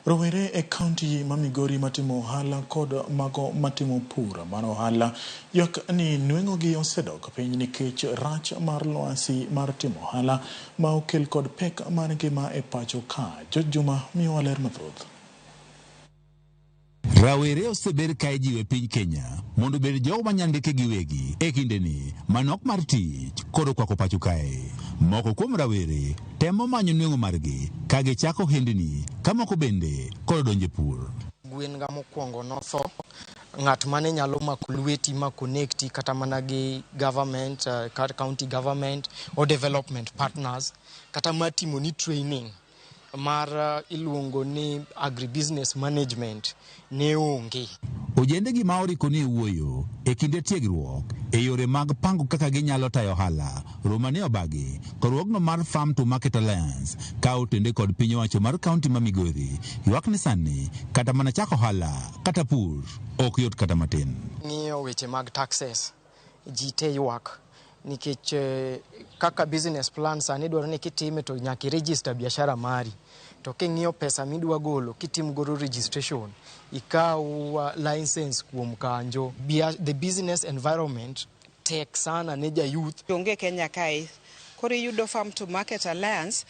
Rowere e kaunti ma Migori matimo ohala kod mago matimo pur mar ohala ywak ni nweng'ogi osedok piny nikech rach mar lwasi mar timo ohala ma okel kod pek mar ngima e pacho ka. George Juma miyowa ler mathoth. Rawere oseber ka ijiwo e piny Kenya mondo obed jogo manyalo ndike giwegi e kindeni ma nok mar tich koro okwako pacho kae. Moko kuom rawere temo manyo nweng'o margi ka gichako ohendni ka moko bende koro donjo e pur. Gwen ga mokwongo notho, ng'at mane nyalo mako lweti ma connecti kata mana gi government, kata county government or development partners, kata matimo ni training mar iluongo ni agribusiness management ne onge. Ojende gi ma oriko ni wuoyo e kinde tiegruok e yore mag pango kaka ginyalo tayo ohala Roma ne obagi korwogno mar Farm to Market Alliance ka otende kod piny owacho mar kaunti ma Migori ywak ni sani kata mana chako ohala kata pur ok yot kata matin. Ng'iyo weche mag taxes ji te ywak nikech kaka business plan sani dwaro ni kitime to nyaka i-register biashara mari to king'iyo pesa midwa golo kitim godo registration ikaw license kuom kanjo. The business environment tek sana ne ja youth. Onge Kenya kae koro iyudo Farm to Market Alliance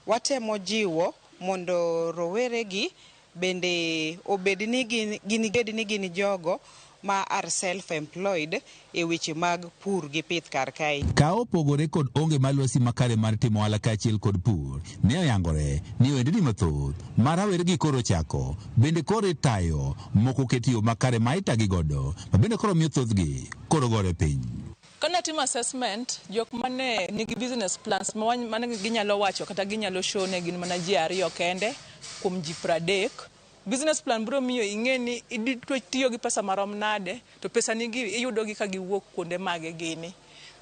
watemo jiwo mondo rowere gi bende obed ni gin jogo ma are self-employed e weche mag pur gi pith kar kae. Ka opogore kod onge mar lwasi makare mar timo ohala kaachiel kod pur, ne oyangore ni ohendni mathoth ma rawere gi koro chako bende koro itayo moko ket yo makare ma itagi godo ma bende koro miyo thothgi koro gore piny. Kana timo assessment, jok mane nigi business plans mane ginyalo wacho kata ginyalo show ne gin mana ji 2 kende kuom ji 30. Business plan biro miyo ing'e ni tiyo gi pesa marom nade to pesa ni gi iyudo gi ka giwuok kuonde mage gini.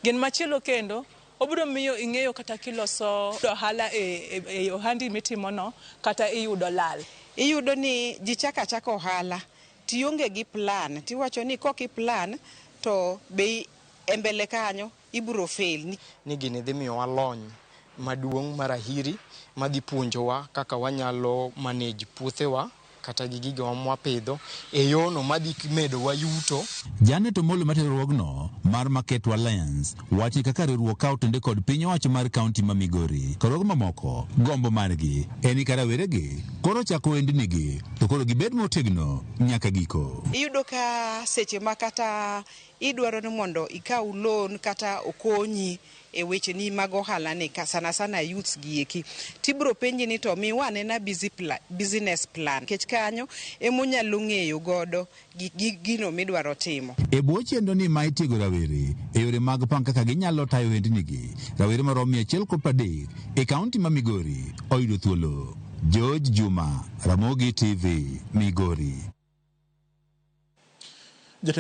Gin machielo kendo obiro miyo ing'eyo kata kiloso ohala e ohandi mitimono kata iyudo lal. Iyudo ni ji chako achaka ohala tionge gi plan tiwacho ni kok i plan to be e mbele kanyo ibiro fail. Ni gini dhi miyowa lony maduong' mar ahiri madhi puonjowa kaka wanyalo manage puothewa kata gi gigewa mwapidho e yono madhi medowa yuto. Janet Omolo mar riwruogno mar Market Alliance wacho ni kaka riwruok ka otende kod piny owacho mar kaunti ma Migori kod riwruoge mamoko gombo margi en ni ka raweregi koro chako ohendnigi to koro gibed motegno nyaka giko. Iyudo ka seche ma kata idwaro ni mondo ikaw loan kata okonyi e weche ni mag ohala ni ka sana sana youths gi eki tibro penji ni to miwa anena business plan nikech kanyo emonyalo ng'eyo godo gino midwaro timo. E bwo chenro ni ma itiego rawere e yore mag pang kaka ginyalo tayo ohendnigi, rawere maromo 130 e kaunti ma Migori oyudo thuolo. George Juma, Ramogi TV, Migori.